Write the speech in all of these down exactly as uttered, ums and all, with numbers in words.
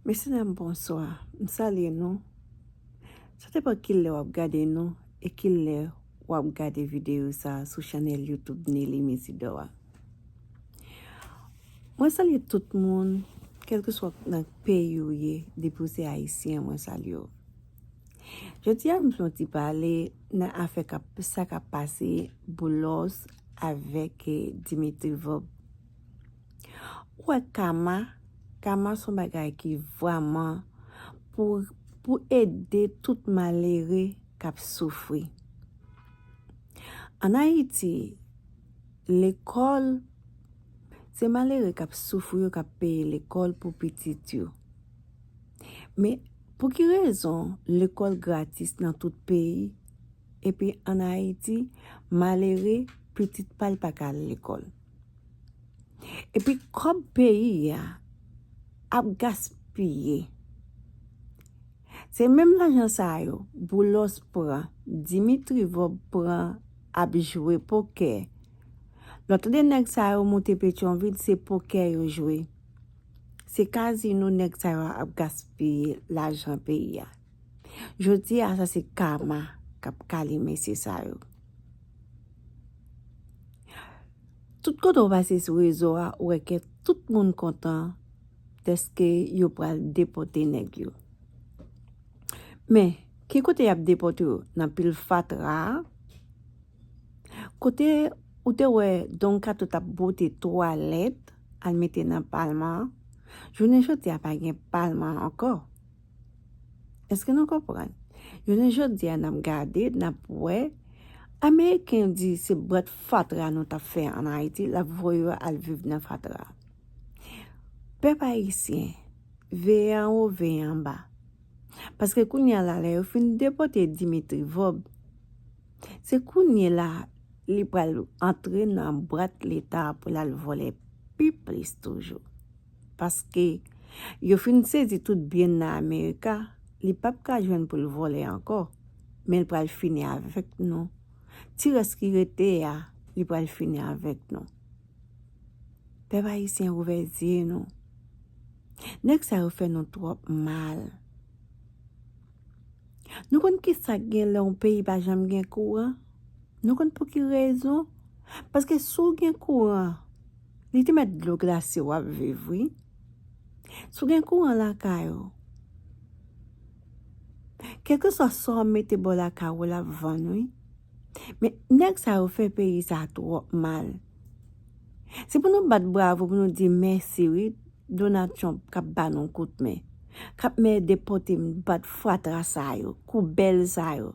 Mesye dam, bonswa. M salye nou. Sa depann kilè w ap gade nou e kilè w ap gade videyo sa a sou chanèl YouTube Nelly Mesidor a. Mwen salye tout moun, kèlkeswa nan peyi w ye, depi w se ayisyen, mwen salye w. Jodi a, m fè yon ti pale nan afè k ap, sa k ap pase Boulos avèk, eh, Dimitri Vorbe. Ou wè kama, kama se yon bagay ki vrèman pou, pou ede tout malere k ap soufri. Ann Ayiti, lekòl, se malere k ap soufri yo k ap peye lekòl pou pitit yo. Men, pou ki rezon lekòl gratis nan tout peyi, epi ann Ayiti, malere, pitit pa l pa ka al lekòl? Epi kòb peyi a ap gaspiye. Se menm lajan sa yo, Boulos pran, Dimitri Vorbe pran, ap jwe pokè. Lè w tande nèg sa yo moute Petyonvil, se pokè yo jwe. Se kazino nèg sa yo ap gaspiye lajan peyi a. Jodi a, sa se kama k ap kale mesye sa yo. Tout kote w pase sou rezo a, ou wè ke tout moun kontan dèske yo pral depòte nèg yo. Men, ki kote y ap depòte yo? Nan pil fatra a? Kote ou te wè Don Kato t ap bwote twalèt al mete nan palman an? Jounen jodi a pa gen palman ankò. Èske nou konprann? Jounen jodi a n ap gade, n ap wè, Ameriken di se bwat fatra nou t ap fè ann Ayiti, l ap voye yo al viv nan fatra. Pèp ayisyen, veye anwo, veye anba. Paske kounye a la, lè yo fin depòte Dimitri Vorbe, se kounye la li pral antre nan bwat Leta pou l al vòlè pi plis toujou. Paske yo fin sezi tout byen nan Amerika, li p ap ka jwenn pou l vòlè ankò, men l pral fini avèk nou. Ti rès ki rete a, li pral fini avèk nou. Pèp ayisyen, ouvè zye nou. Nèg sa yo fè nou twòp mal. Nou konn ki sa k gen lè yon peyi pa janm gen kouran? Nou konn pou ki rezon? Paske si w gen kouran, li te mèt dlo glase w ap viv, wi. Si w gen kouran lakay ou, kèlkeswa sa w mete bò lakay ou, l ap vann, wi. Men nèg sa yo fè peyi sa twòp mal. Se pou nou bat bravo, pou nou di mèsi, wi, Donald Trump k ap ba nou kout men, k ap mèt depòte, bat fatra sa yo, koubèl sa yo.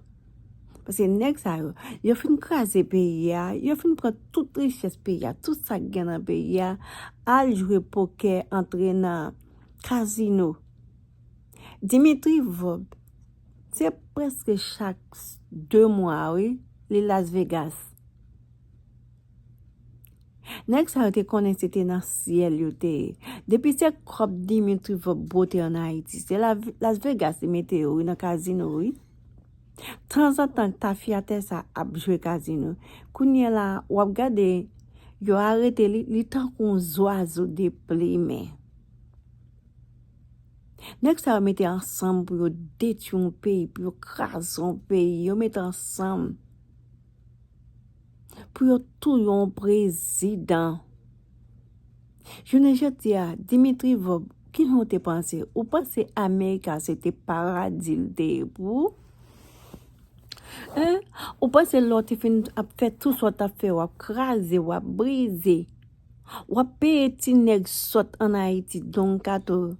Paske nèg sa yo, yo fin kraze peyi a, yo fin pran tout richès peyi a, tout sa k gen nan peyi a, al jwe pokè, antre nan kazino. Dimitri Vorbe, se prèske chak de mwa, wi, li Las Vegas. Nèg sa yo te konnen se te nan syèl yo te ye. Depi se kòb Dimitri Vorbe bwote ann Ayiti, se la, Las Vegas li mete yo, wi, nan kazino, wi. Tanzantan, tafyatè sa ap jwe kazino. Kounye a la, w ap gade, yo arete li, li tankou yon zwazo deplimen. Nèg sa yo mete ansanm pou yo detwi yon peyi, pou yo kraze yon peyi. Yo mete ansanm pou yo touye yon prezidan. Jounen jodi a, Dimitri Vorbe, kijan w te panse? Ou panse Amerika se te paradi l te ye pou ou? Hein? Ou panse lè w te fin ap fè tout sa w t ap fè, w ap kraze, w ap brize, w ap peye ti nèg sòt ann Ayiti, Don Kato,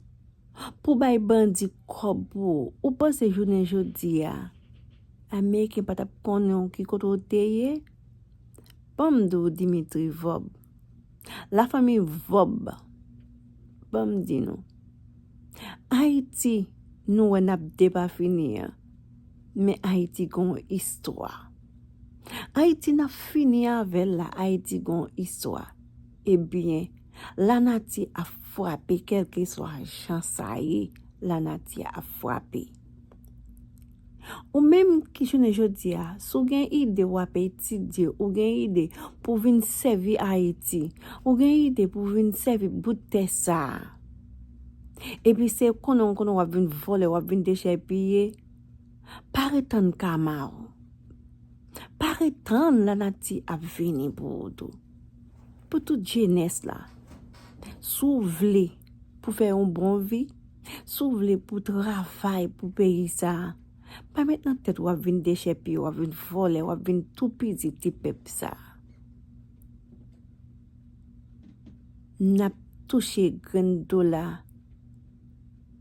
pou bay bandi kòb pou ou? Ou panse jounen jodi a, Ameriken pa t ap konnen w ki kote w te ye? Ban m di w, Dimitri Vorbe, lafanmi Vorbe, ban m di nou, Ayiti, nou wè n ap depafini an, men Ayiti gon istwa. Ayiti, n ap fini avè l la, Ayiti gon istwa. Ebyen, lanati ap frape, kèlkeswa jan sa ye, lanati ap frape. Ou menm ki jounen jodi a, si w gen ide w ap etidye, ou gen ide pou w vin sèvi Ayiti, ou gen ide pou w vin sèvi bout tè sa a, Epi se konnen w konnen w ap vin vòlè, w ap vin dechèpiye. Pa ret tann kama w. Pa ret tann lanati ap vini pou ou tou. Pou tout jenès la. Si w vle pou fè yon bon vi, si w vle pou travay pou peyi sa a, pa met nan tèt w ap vin dechèpiye, w ap vin vòlè, w ap vin toupizi ti pèp sa a. N ap touche grenn dola,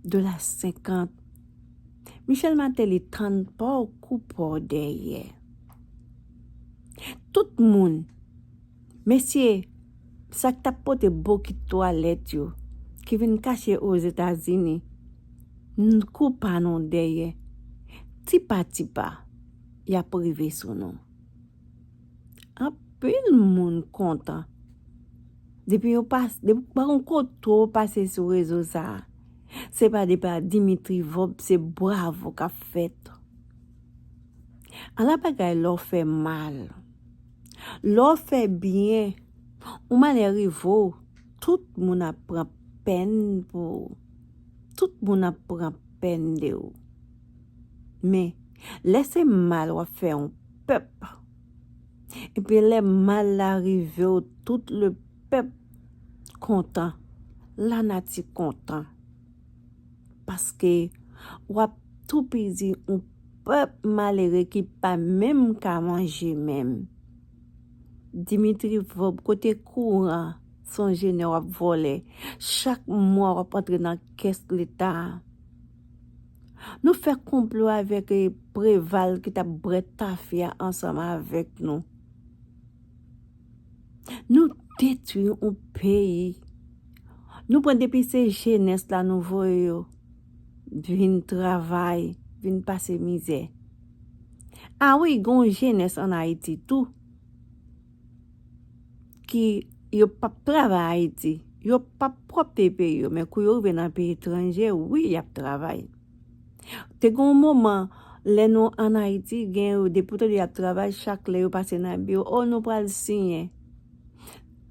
dola senkant. Michel Martelly tann pa w koupe w dèyè. Tout moun, mesye, sa k t ap pote bokit twalèt yo, ki vin kache Ozetazini, n koupe nou dèyè. Tipa tipa, y ap rive sou nou. Anpil moun kontan. Depi yo pas, depi pa yon kote w pase sou rezo sa a, se pa depi a Dimitri Vorbe, se bravo k ap fèt. Ala bagay lè w fè mal. Lè w fè byen, yon malè rive w, tout moun ap pran pèn pou ou. Tout moun ap pran pèn de ou. Men, lè se mal w ap fè yon pèp, epi lè mal la rive w, tout le pèp kontan, lanati kontan. Paske w ap toupizi yon pèp malere ki pa menm ka manje menm. Dimitri Vorbe, kote kouran? Sonje nè w ap vòlè. Chak mwa w ap antre nan kès leta a. Nou fè konplo avèk, eh, Preval ki t ap bwè tafya ansanm avèk nou. Nou detwi yon peyi. Nou pran depi se jenès la nou voye yo vin travay, vin pase mizè. A wi, gen yon jenès ann Ayiti tou ki yo p ap travay Ayiti. Yo p ap pwòpte peyi yo, men kou yo rive nan peyi etranje, wi, y ap travay. Te gen yon moman, lè nou ann Ayiti, gen yo, depi w tande y ap travay, chak lè yo pase nan biwo, o, nou pral siyen.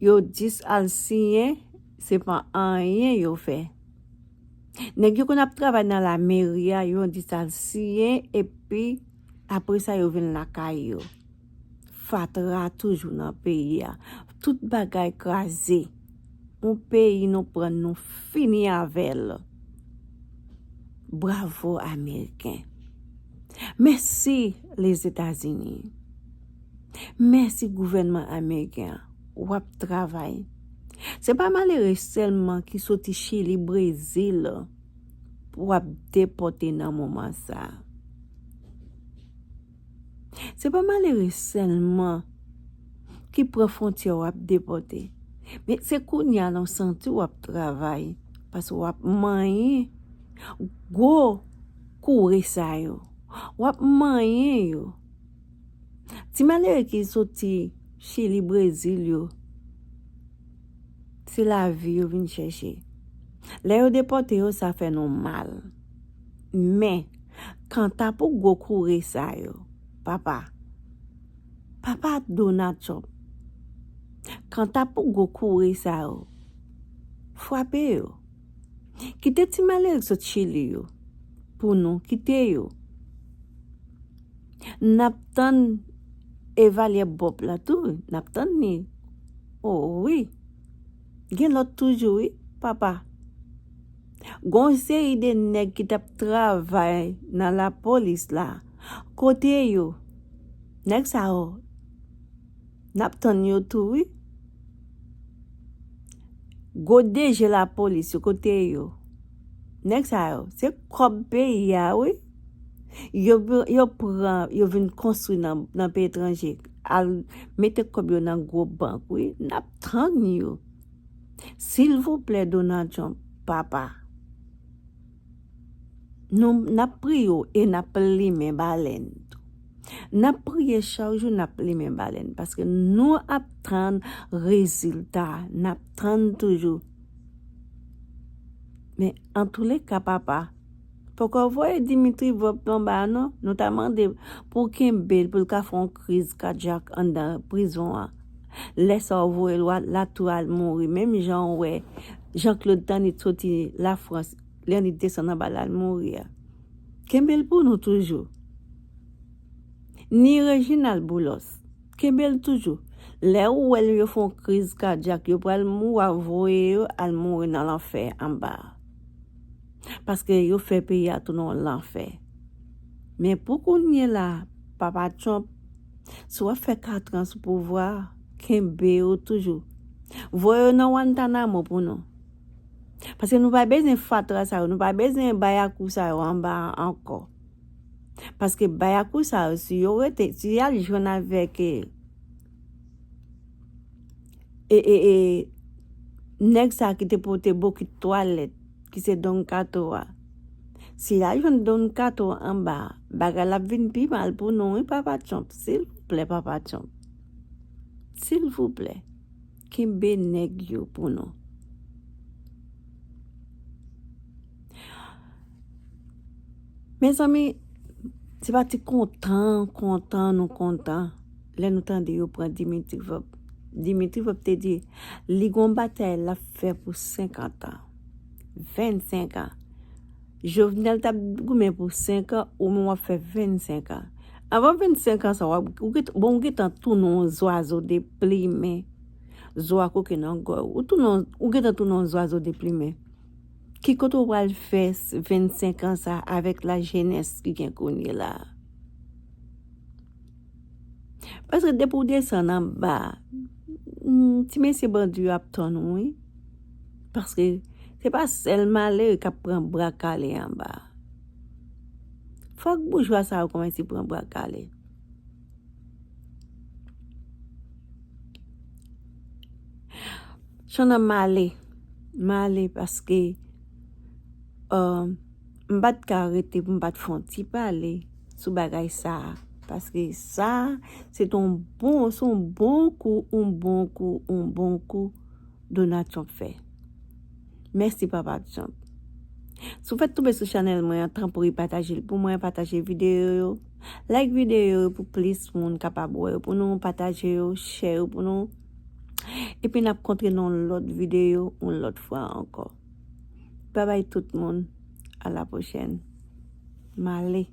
Yo jis al siyen, se pa anyen yo fè. Nèg yo konn ap travay nan lameri a, yo jis al siyen, epi apre sa, yo vin lakay yo. Fatra toujou nan peyi a. Tout bagay kraze. Yon peyi nou pran, nou fini avè l. Bravo, Ameriken. Mèsi, Lezetazini. Mèsi, gouvènman ameriken an. W ap travay. Se pa malere sèlman ki soti Chili, Brezil, w ap depòte nan moman sa a. Se pa malere sèlman ki pran fwontyè w ap depòte. Men se kounye a la w santi w ap travay, paske w ap manyen gwo koure sa yo. W ap manyen yo. Ti malere ki soti Chili, Brezil yo, se lavi yo vin chèche. Lè yo depòte yo, sa fè nou mal. Men, kanta pou gwo koure sa yo, papa, papa Donald Trump, kanta pou gwo koure sa yo, frape yo. Kite ti malere sot Chili yo pou nou, kite yo. N ap tann evalyè Bob la tou, n ap tann li. O wi. Gen lòt toujou, wi, papa. Gon seri de nèg ki t ap travay nan lapolis la. Kote yo? Nèg sa yo, n ap tann yo tou, wi. Gwo D G lapolis yo, kote yo? Nèg sa yo, se kòb peyi a, wi. Yo, yo pran, yo vin konstwi nan, nan peyi etranje. Al mete kòb yo nan gwo bank, wi. N ap tann yo. Silvouplè, Donald Trump, papa. Nou, n ap priye w e n ap limen balèn tou. N ap priye chak jou, n ap limen balèn, paske nou ap tann rezilta, n ap tann toujou. Men, antouleka, papa, poko voye Dimitri Vòb anba, non. Nou ta mande pou kenbe l, pou l ka fè yon kriz kadyak anndan prizon an. Lè sa w voye l, w a- latou al mouri. Menm jan w wè Jean Claude t annik soti Lafrans, li annik desann anba l al mouri a. Kenbe l pou nou toujou. Ni Reginald Boulos, kenbe l toujou. Lè ou wè l, yo fè yon kriz kadyak, yo pral mou, w a voye yo al mouri nan lanfè anba a. Paske yo fè peyi a tounen yon lanfè. Men pou kounye la, Papa Trump, si w ap fè katran sou pouvwa a, kenbe yo toujou. Voye yo nan Guantanamo pou nou. Paske nou pa bezwen fatra sa yo, nou pa bezwen bayakou sa yo anba a ankò. Paske bayakou sa yo, si yo rete, si y al jwenn avèk e, e, e, e nèg sa ki te pote bokit twalèt, ki se Don Kato a. Si y al jwenn Don Kato anba a, bagay la ap vin pi mal pou nou, wi, Papa Trump. Silvouplè, Papa Trump. Silvouplè. Kenbe nèg yo pou nou. Mezanmi, se pa ti kontan, kontan, nou kontan lè nou tande yo pran Dimitri Vorbe. Dimitri Vorbe te di, li gon batay l ap fè pou senkant an, vennsenk an. Jovenel t ap goumen pou senk an, ou menm w ap fè vennsenk an. Avan vennsenk an sa, w ap, ou gen, bon, ou gentan tounen yon zwazo deplimen. Zo a koke nan gò w. Ou tounen, ou gentan tounen yon zwazo deplimen. Ki kote w pral fè s- vennsenk an sa avèk lajenès ki gen kounye la a? Paske depi w desann anba, mm, ti mesye bandi yo ap tann ou, wi. Paske se pa sèl malere k ap pran bra kale anba. Fòk boujwa sa yo kòmanse pran bra kale. Channan, m ale. M ale paske, um, m pa t ka rete pou m pa t fè yon ti pale sou bagay sa a. Paske sa a, se t on bon, se yon bon kou, yon bon kou, yon bon kou Donald Trump fè. Mèsi, Papa Trump. Si w fèk tonbe sou chanèl mwen an, tanpri pataje l pou mwen, pataje videyo yo. Like videyo yo pou plis moun kapab wè yo pou nou, pataje yo, share yo pou nou. Epi n ap kontre nan yon lòt videyo, yon lòt fwa ankò. Babay tout moun. A la pwochèn. M ale.